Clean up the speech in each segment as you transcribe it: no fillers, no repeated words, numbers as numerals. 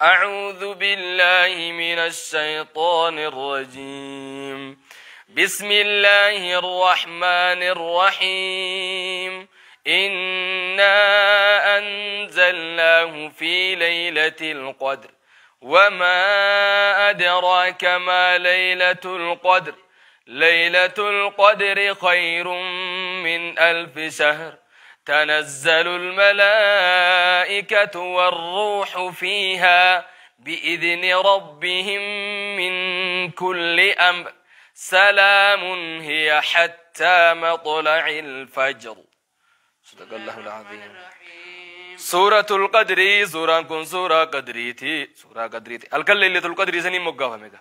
أعوذ بالله من الشيطان الرجيم. بسم الله الرحمن الرحيم. إنا أنزلناه في ليلة القدر وما أدراك ما ليلة القدر. ليلة القدر خير من 1000 شهر. تنزل الملائكة والروح فيها بإذن ربهم من كل أمر. سلام هي حتى مطلع الفجر. صدق الله العظيم. سورة القدر، سورة كن سورة قدريتي، سورة قدريتي. الكل ليلة القدر سنين مقافة ميقا.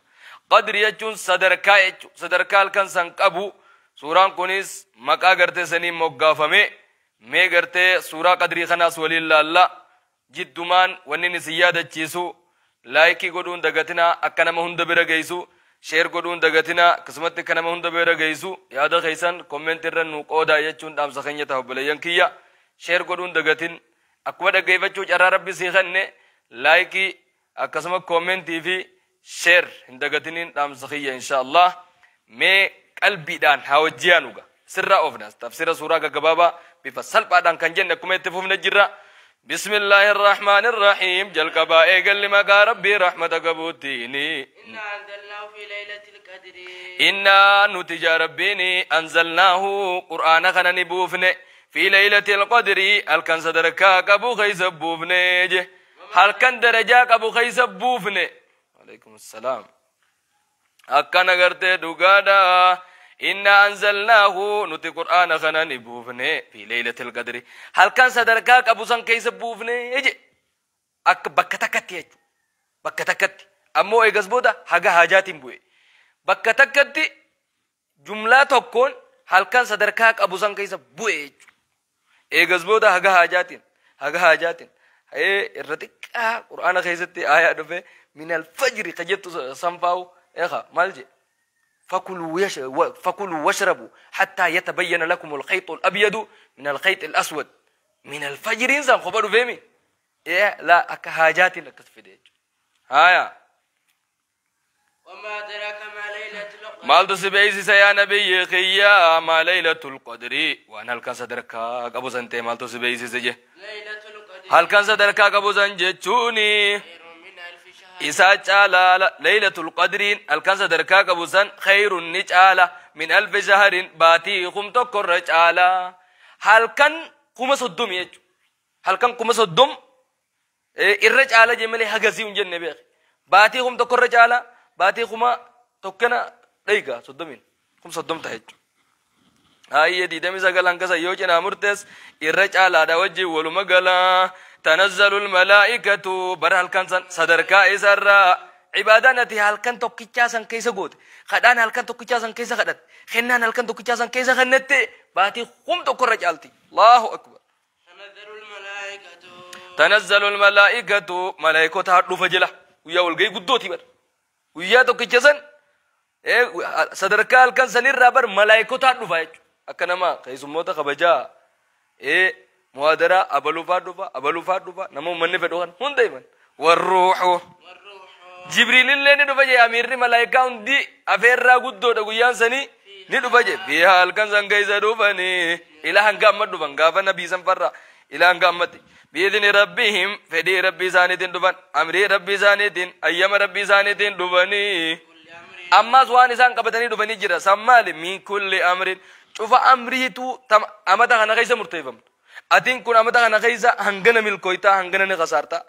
قدر يجون صدركا يجون صدركا الكن سنقبو. سورة كنيس مقا قرتي سنين مقافة مي. مي قرتي سورة قدري خناس ولي الله الله. جدومان ونين سيادة چيسو. لايكي قدون دقتنا أكنما هند برقيسو. شير قدون دقتنا قسمت كنما هند برقيسو. يادا خيسان كومنت الرنو قودا يجون دام سخنية تهبليان كيا. شير قدون دقتن akkuma dhaggeeffachuu carraa rabbi sii kenne laayikii akkasuma koomentii fi sheer hin dagatiniin dhaamsa kiyya insha Allah. Mee qalbiidhaan haa wajjiyaanuga sirraa oofna tafsira suuraa gaggabaabaa bifa salphaadhaan kan jenne akkuma itti fufne jirra. Bismillaahi irrahmaani irrahiim. Jalqabaa eegalli maqaa rabbii rahmata qabuuttiini. Innaa nuti jaa rabbiini anzalnaahu qur'aana kana ni buufne في ليلة القدر. هل صدركا أبو خيس بوفني؟ هل كان درجاك أبو خيس بوفني؟ عليكم السلام. أكن غرت دوغادا. إنا أنزلناه نتي قرآن خناني بوفني في ليلة القدر. هل كان صدركاك أبو سن كيس بوفني؟ أك بكتكتي بكتكتي أمو إيجاز بودا حاجة حاجات بوي بكتكتي جملة تكون هل كان صدركاك أبو سن كيس بوي؟ eegas booda haga haajaatiin haga haajaatiin irra xiqqaa qur'aana keessatti aayaa dhufe min alfajri ka jettu sanfaa'u eeqa maal jedhe fakulu washrabu hattaa yatabayyana lakum alkhayxu alabyadu min alkhayxi alaswad min alfajriin san kopha dhufeemi laa akka haajaatiin akkas fide jechuudha. Haaya. Maaltu si beeksisa yaa nabiyyi kiyya maa laylatul qadri waan halkan sadarkaa qabu san ta'e maaltu si beeksise je halkan sadarkaa qabu san jechuuni isaa caala laylatul qadriin halkan sadarkaa qabu san khayrun ni caala min 1000 shahrin baatii 1000 irra caala halkan 30,000 jechuudha halkan 30,000 irra caala jee malee hagasii hin jenne beeki baatii 1000 irra caala baatii 1000 dhayga 30 30 tahe ayye 29 hangasa yoo cinaa murtees irra caalaadha wajjin waluma galaa. Tanazzalu almalaa'ikatu bara halkan san sadarkaa isarraa cibaadaan ati halkan tokkichaa san keessa goote kadhaan halkan tokkichaa san keessa kadhatte kennaan halkan tokkichaa san keessa kennette baatii 1000 irra caalti. Allahu akbar. Tanazzalu almalaa'ikatu malaa'ikota dhufa jila guyyaa walgahii guddooti bara guyyaa tokkicha san sadarkaa halkan sanirraa bar malaayikotaa dhufa jechuudha. Akka nama keessummoota kabajaa muhaadaraa abaluufaa dhufa abaluufaa dhufa nama uummanni fedhu kan hunda himan. Warruuxu Jibriilillee ni dhufa jee amiirri malaayikaa hundi afeerraa guddoodha guyyaan sanii ni dhufa jee fiihaa halkan san keessa dhufanii ilaa hanga amma dhufan gaafa nabii san farraa ilaa hanga ammatti biidni rabbihim fedhii rabbii isaaniitiin dhufan amrii rabbii isaaniitiin ayyama rabbii isaaniitiin dhufanii. Ammas waan isaan qabatanii dhufanii jira san maali min kulli amrin cufa amriitu amata kana keessa murteeffamtu atiin kun amata kana keessa hangana milkooytaa hangana ni kasaartaa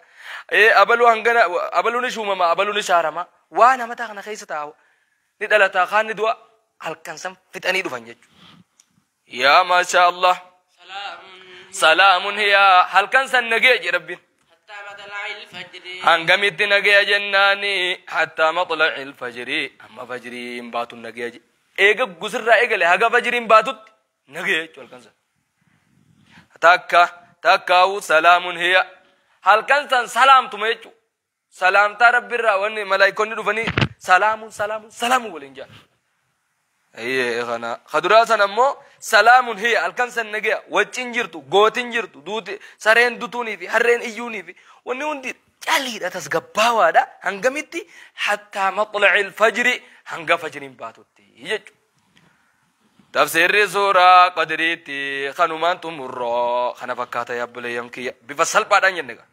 abaluu hangana abaluu ni shuumama abaluu ni shaarama waan amata kana keessa taa'u ni dhalataa kaan ni du'a halkan san fixanii dhufan jechuudha. Yaa maasha Allah salaamun hiya halkan san nagee jedhe rabbiin. Hangamitti nagaya jennaani hattaa maxlaci alfajri amma fajriin baatu nagaya je eega gusirraa eegale haga fajriin baatutti nagaya jechuu halkan san takka takkaawu salaamun hiya halkan san salaamtuma jechuu salaamtaa rabbiirraa wanni malaayikonni dhufanii salaamun salaamun salaamun waliin jedhan. Kana kaduraa san ammoo salaamun hiya halkan san nagaya waccin jirtu gootin jirtu duuti sareen dutuunii fi harreen iyyuunii fi wanni hundi caliidha tasgabbaawaadha hangamitti hattaa maxlaci alfajri hanga fajriin baatutti jechuudha. Tafsiirri suuraa qadriitti kanumaan xumurroo kana fakkaata yaabbileeyyan kiyya bifa salphaadhaan jenne gaa.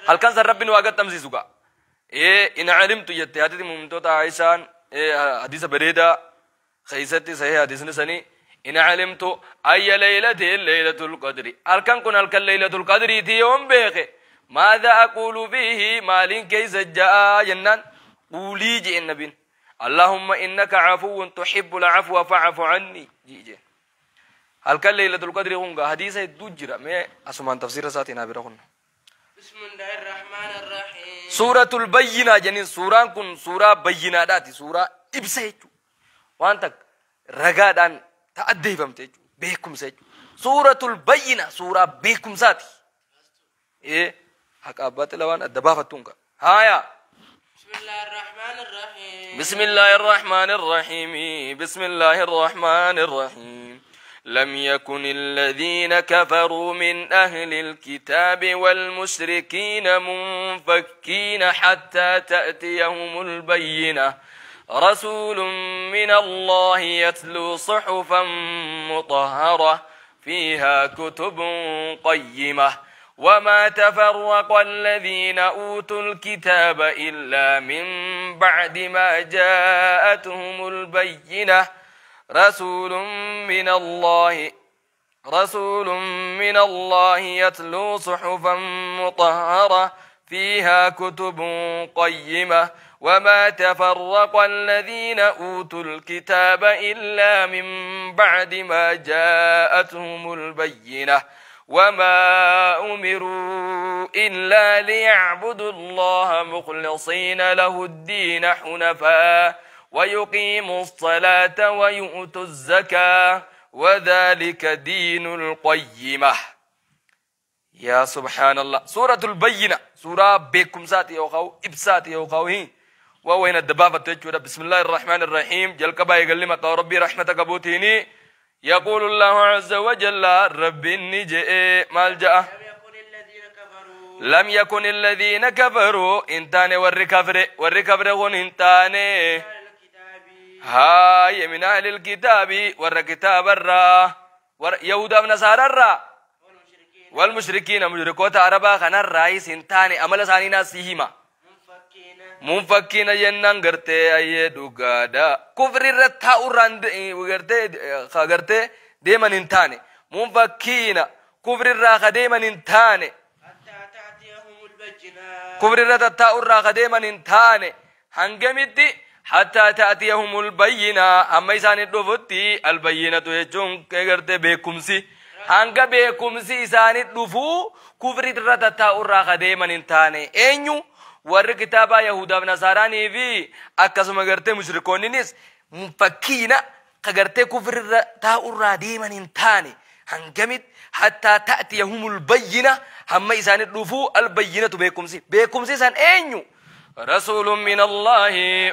Halkan san rabbi nu haa gattamsiisu gaa. In calimtu jette haadhi muumtoota Aishaan hadiisa bareedaa keessatti sahih hadiisni sanii in calimtu ayya laylatin laylatul qadri halkan kun halkan laylatul qadriiti yoon beeke maadha aquulu fiihi maaliin keessa ja'a jennaan quulii jeen nabiin allahumma innaka cafuwwun tuhibbul cafwa facfu canni jee halkan laylatul qadri kun gaa hadiisa hedduu jira mee asumaan tafsiira isaatiin haa bira kunna. بسم الله الرحمن الرحيم. سورة البينة جنين سورة كن سورة بينة داتي سورة إبسا وانتك رقادان تأدي فهمت بيكم سيجو سورة البينة سورة بيكم ساتي إيه حق أبات لوان الدبافة تونك هايا. بسم الله الرحمن الرحيم. بسم الله الرحمن الرحيم. بسم الله الرحمن الرحيم. لم يكن الذين كفروا من أهل الكتاب والمشركين منفكين حتى تأتيهم البينة رسول من الله يتلو صحفا مطهرة فيها كتب قيمة وما تفرق الذين أوتوا الكتاب إلا من بعد ما جاءتهم البينة رسول من الله يتلو صحفا مطهرة فيها كتب قيمة وما تفرق الذين أوتوا الكتاب إلا من بعد ما جاءتهم البينة وما أمروا إلا ليعبدوا الله مخلصين له الدين حنفاء ويقيموا الصلاة ويؤتوا الزكاة وذلك دين القيمة. يا سبحان الله. سورة البينة سورة بكم ساتي يوقعوا إبساتي يوقعوا وين الدبابة تجود. بسم الله الرحمن الرحيم. جلك باي قلمك ربي رحمتك أبوتيني. يقول الله عز وجل ربي النجئ مالجأ لم يكن الذين كفروا انتاني والركفر والركفر هون انتاني هاي من أهل الكتاب والكتاب الرا يهودا ونصارى الرا والمشركين مشركوت عربا خنا الرئيس انتاني أمل ساني ناسيهما منفكين جنان غرتي أي دوغادا كفر الرتا أوران غرتي خغرتي ديما انتاني منفكين كفر الرا ديما انتاني كفر الرتا أورا ديما انتاني هنگمتي حتى تأتيهم البينة أما إسان الدفتي البينة يجون كغرتي بكمسي هنگا بكمسي إسان الدفو كفر الرتا أورا ديما انتاني أينو warri kitaaba yahudaaf nasaaraanii fi akkasuma gartee mushrikoonninis fakkiina ka gartee kufrirra taa'urraa deeman hin taane hangamit hattaa ta'tiyahumul bayyina hamma isaanii dhufuu albayyinatu beekumsi beekumsi isaan eenyu rasuulun min allaahi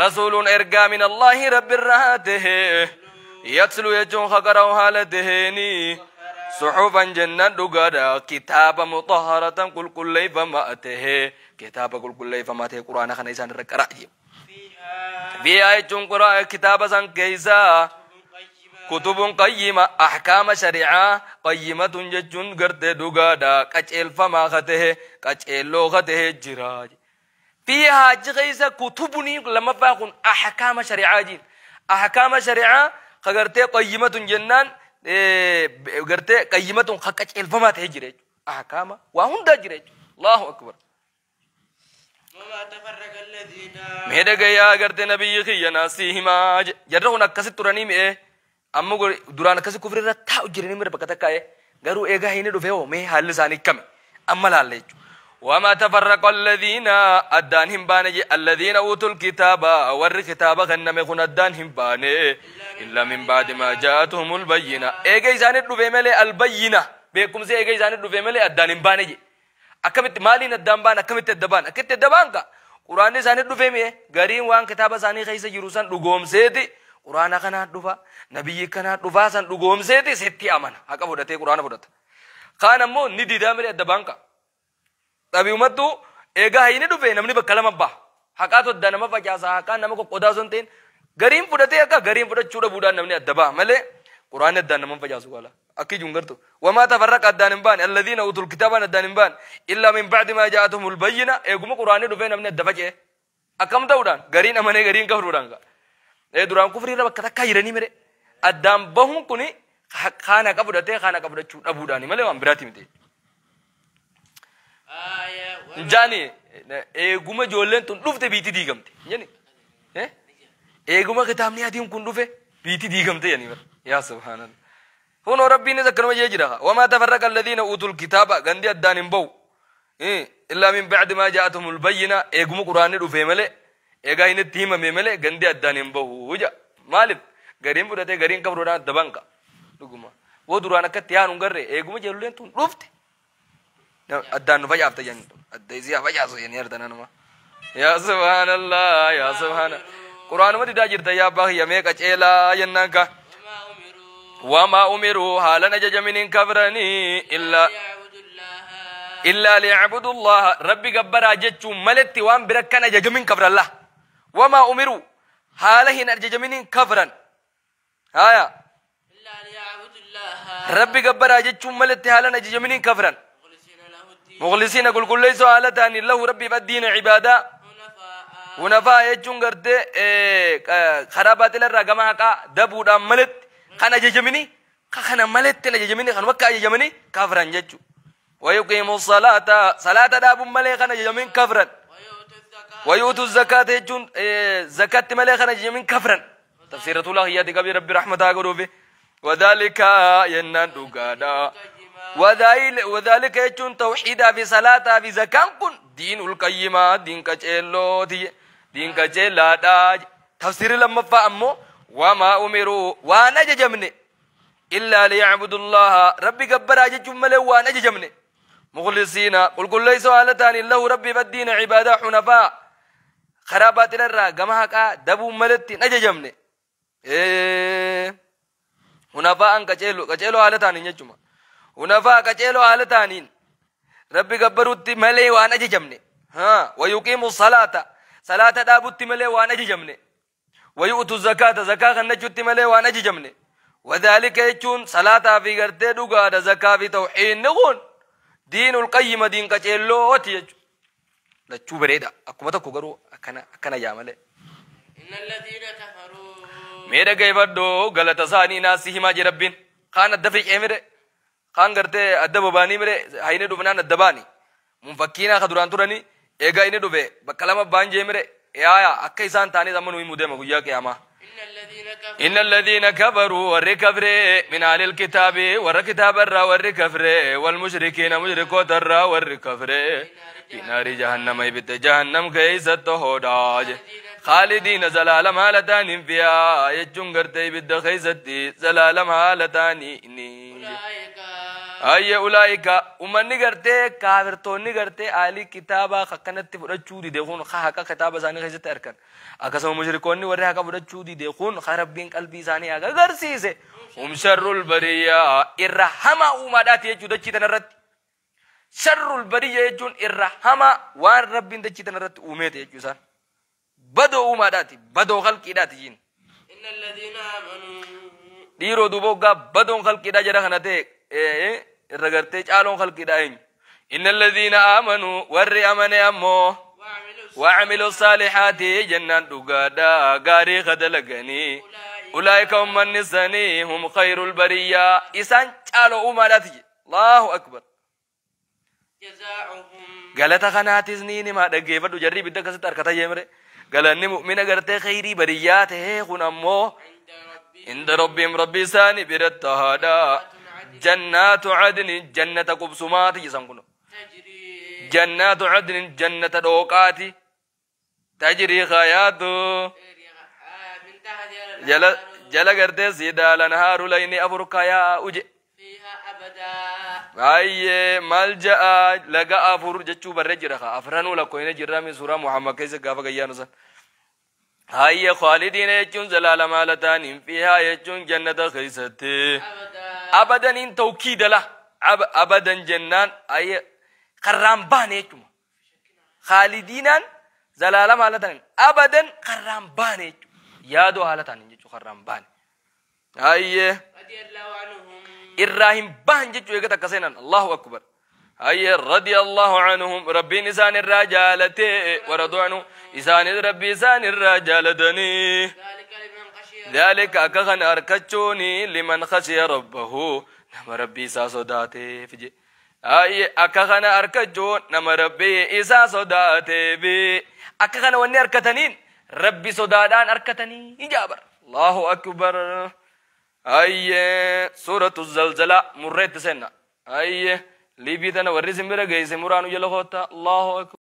rasuulun ergaa min allaahi rabbirraa haa tahe yatlu jechuun haqara'u haala taheeni صحفا جنة دغدا كتابا مطهرة قل كل فما أته كتابا قل كل فما أته قرآن خنا إنسان رقرأ فيها جن قرآن كتابا سان كيسا كتب قيمة أحكام شريعة قيمة جن غرت دغدا كچل فما خته كچل لو خته جراج فيها جيسا كتبني لما فاقون أحكام شريعة جين أحكام شريعة خغرت قيمة جنان gartee qayyimatun hakka ceelfamaa ta'ee jira jechuudha. Ahkaama waa hundaa jira jechuudha. Allahu akbar. Mee dhagayaa gartee nabiyyi kiyya naasii himaa jarra kun akkasitti turanii mi'ee amma duraan akkasi kufri irra taa'u jiranii mira bakka takkaa'ee garuu eegaa inni dhufee hoo mee haalli isaanii kami amma laalla jechuudha. وما تفرق الذين أدانهم باني الذين أوتوا الكتاب ور كتاب غنم خن أدانهم باني إلا من بعد ما جاءتهم البينة إيجا إزاني دفع البينة بكم سي إيجا إزاني دفع ملي أدانهم باني أكملت مالين الدان بان أكملت الدبان أكملت الدبان كا Quraanni isaanii dhufe mi'e gariin waan kitaaba isaanii keessa jiru san dhugoomseeti quraana kanaa dhufa nabiyyi kanaa dhufaa san dhugoomseeti sitti amana haqa fudhatee quraana fudhata. Kaan ammoo ni didaa malee adda baanka. Xabii'umattuu eegaa hayni dhufe namni bakka lama baha. Haqaatu adda nama facaasa haqaan nama qoqqoodaa osoo hin ta'in gariin fudhatee akka gariin fudhachuu dhabuudhaan namni adda baha malee quraanni addaan nama facaasu qaala. Akki ijuun gartu. Wamaa tafarraqa addaan hin baane alladhiina utul kitaabaan addaan hin baane illaa min ba'di maa jaa'atuhumul bayyina eeguma quraanni dhufee namni adda faca'e. Akkam ta'uudhaan gariin amanee gariin kafruudhaan ka'a. Duraan kufriirra bakka takkaa jiranii mire addaan bahuun kuni kaan haqa fudhatee kaan haqa fudhachuu dhabuudhaani malee waan biraati miti. Jaani eeguma ijoolleen tun dhufte biitti diigamte. Jani eeguma kitaabni adiin kun dhufe biitti diigamte jani bara. Yaa subhaanallah. Hunoo rabbiinis akkanuma jee jira. Wamaa tafarraqa alladhiina uutul kitaaba gandi addaan hin bahu. Illaa min ba'di maa jaa'atuhumul bayyina eeguma quraanni dhufe malee eegaa inni itti himame malee gandi addaan hin bahu ja. Maaliif gariin fudhatee gariin kafruudhaan adda banka. Dhuguma. Woo duraan akkatti yaanu hin garree eeguma ijoolleen tun dhufte. Addaan nu facaafte jennu. Adda isii haa facaasu jennee argana nama. Yaa subhaanallah yaa subhaana. Quraanuma didaa jirta yaa abbaa kiyya meeqa ceelaa jennaan ka. Wamaa umiruu haalan ajajaminiin kafranii illaa liya'budullaha rabbi gabbaraa jechuun maletti waan bira kan ajajamin kafrallah. Wamaa umiruu haala hin ajajaminiin kafran. Haya. Rabbi gabbaraa jechuun maletti haalan ajajaminiin kafran. Mukhlisiina qulqulleessoo haala ta'anii lahu rabbiif addiina ibaadaa. Hunafaa jechuun gartee karaa baatila irraa gama haqaa dabuudhaan maletti kan ajajamini kana maletti hin ajajamini kan bakka ajajamini kafran jechuudha. Wayuqiimu salaata salaata dhaabuun malee kan ajajamin kafran. Wayuutu zakaata jechuun zakatti malee kan ajajamin kafran. Tafsiira tuulaa kiyyaatti qabii rabbi rahmataa godhuufi. Wadhalika jennaan dhugaadha. Wadhalika jechuun tawxiidaa fi salaataa fi zakaan kun diinul qayyimaa diin qaceellooti diin qaceellaadha. Tafsiirri lammaffaa ammoo wamaa umiruu waan ajajamne illaa liya'budullaha rabbi gabbaraa jechuun malee waan ajajamne. Mukhlisiina qulqulleessoo haala ta'aniin lahu rabbiif addiina ibaadaa hunafaa karaa baaxila irraa gama haqaa dabuun maletti hin ajajamne. Hunafaa'an qaceeloo haala ta'aniin jechuudha. Hunafaa qaceeloo haala ta'aniin rabbi gabbaruutti malee waan ajajamne. Wayuqiimu salaata salaata dhaabutti malee waan ajajamne. Wayu'tu zakaata zakaa kennachuutti malee waan ajajamne. Wadhalika jechuun salaataa fi gartee dhugaadha zakaa fi tawxiidni kun diinul qayyima diin qaceellooti jechuudha. Lachuu bareeda akkuma tokko garuu akkana yaa malee. Mee dhaggeeffadhoo galata isaanii naasii himaa jee rabbiin kaan adda fiicee mire kaan gartee adda bobaanii mire hayni dhufnaan adda baani munfakkiinaa ka duraan turanii eegaa inni dhufe bakka lama baan jee mire yaaya akka isaan ta'anis amma nu himuu deema guyyaa qiyaamaa. إن الذين كفروا والركفر من أهل الكتاب والكتاب الرا والركفر والمشركين مشركوت الرا والركفر في نار جهنم يبت جهنم كيس التهوداج خالدين زلالم هالتان فيها يجنغرت يبت خيستي زلالم هالتان أي أولئك ومن غرتي كافرتوني غرتي آلي كتابا خكنت fudhachuu dide kun haqa kitaaba isaanii keessatti argan akkasuma mushrikoonni warri haqa fudhachuu dide kun rabbiin qalbii isaanii agarsiise hum sharrul bariyya irra hamaa uumaadhaati jechuu dachii tanarratti sharrul bariyya jechuun irra hamaa waan rabbiin dachii tanarratti uumeete jechuu isaan badoo uumaadhaati badoo khalqiidhaati jiin dhiiroo duuba hoggaa badoon khalqiidhaa jedha kana ta'e irra gartee caaloon khalqiidhaa eenyu inna alladhiina aamanuu warri amane ammoo وعملوا الصالحات جنان دغادا غاري خدلغني اولئك هم النسني هم خير البريه اسان چالو امالاتي الله اكبر جزاؤهم غلطه خناتزني ما دغيفدو جري بدك ستركتا يمره غلني مؤمن غرتي خيري بريات هي خنمو عند ربهم ربي ساني برتهادا جنات عدن جنة قبسمات يسان جنات عدن جنة دوقاتي تجري خياتو جل جل غرتي سيدا الانهار لين افركا يا وجه أبدا. Baay'ee maal ja'a laga afur jechuu barree jira ka afranuu lakkoofne jirra mi suuraa Muhammad keessa gaafa gayyaanu san. Hayyee khaalidiina jechuun zalaalama haala ta'aniin fiihaa jechuun jannata keessatti. أبدا. Abadaniin tawkiida la abadan jennaan hayyee karraan baane jechuudha. Khaalidiinaan zalaalama haala ta'aniin abadan karraan baane jechuudha. Yaadoo haala ta'aniin jechuudha karraan baane. Hayyee. رضي الله عنهم. Irraa hin bahan jechuu eegata akka seenan. Allahu akbar. Hayye, radiyallahu anhum, rabbiin isaan irraa jaalate, waraduu anhu, isaanis rabbi isaan irraa jaalatanii. ذلك لمن خشي. ذلك akka kana harkachuuni liman khashiya rabbahu, nama rabbii isaa sodaateef je. Hayye, akka kana harkachuun nama rabbii isaa sodaateef. Akka kana wanni harkataniin rabbi sodaadhaan harkatanii ijaabar. Allahu akbar. Hayye, suuratu zalzala murreetti seenna. Hayye, liibii tana warri simbira geesse muraanu jala koota. Allahu akbar.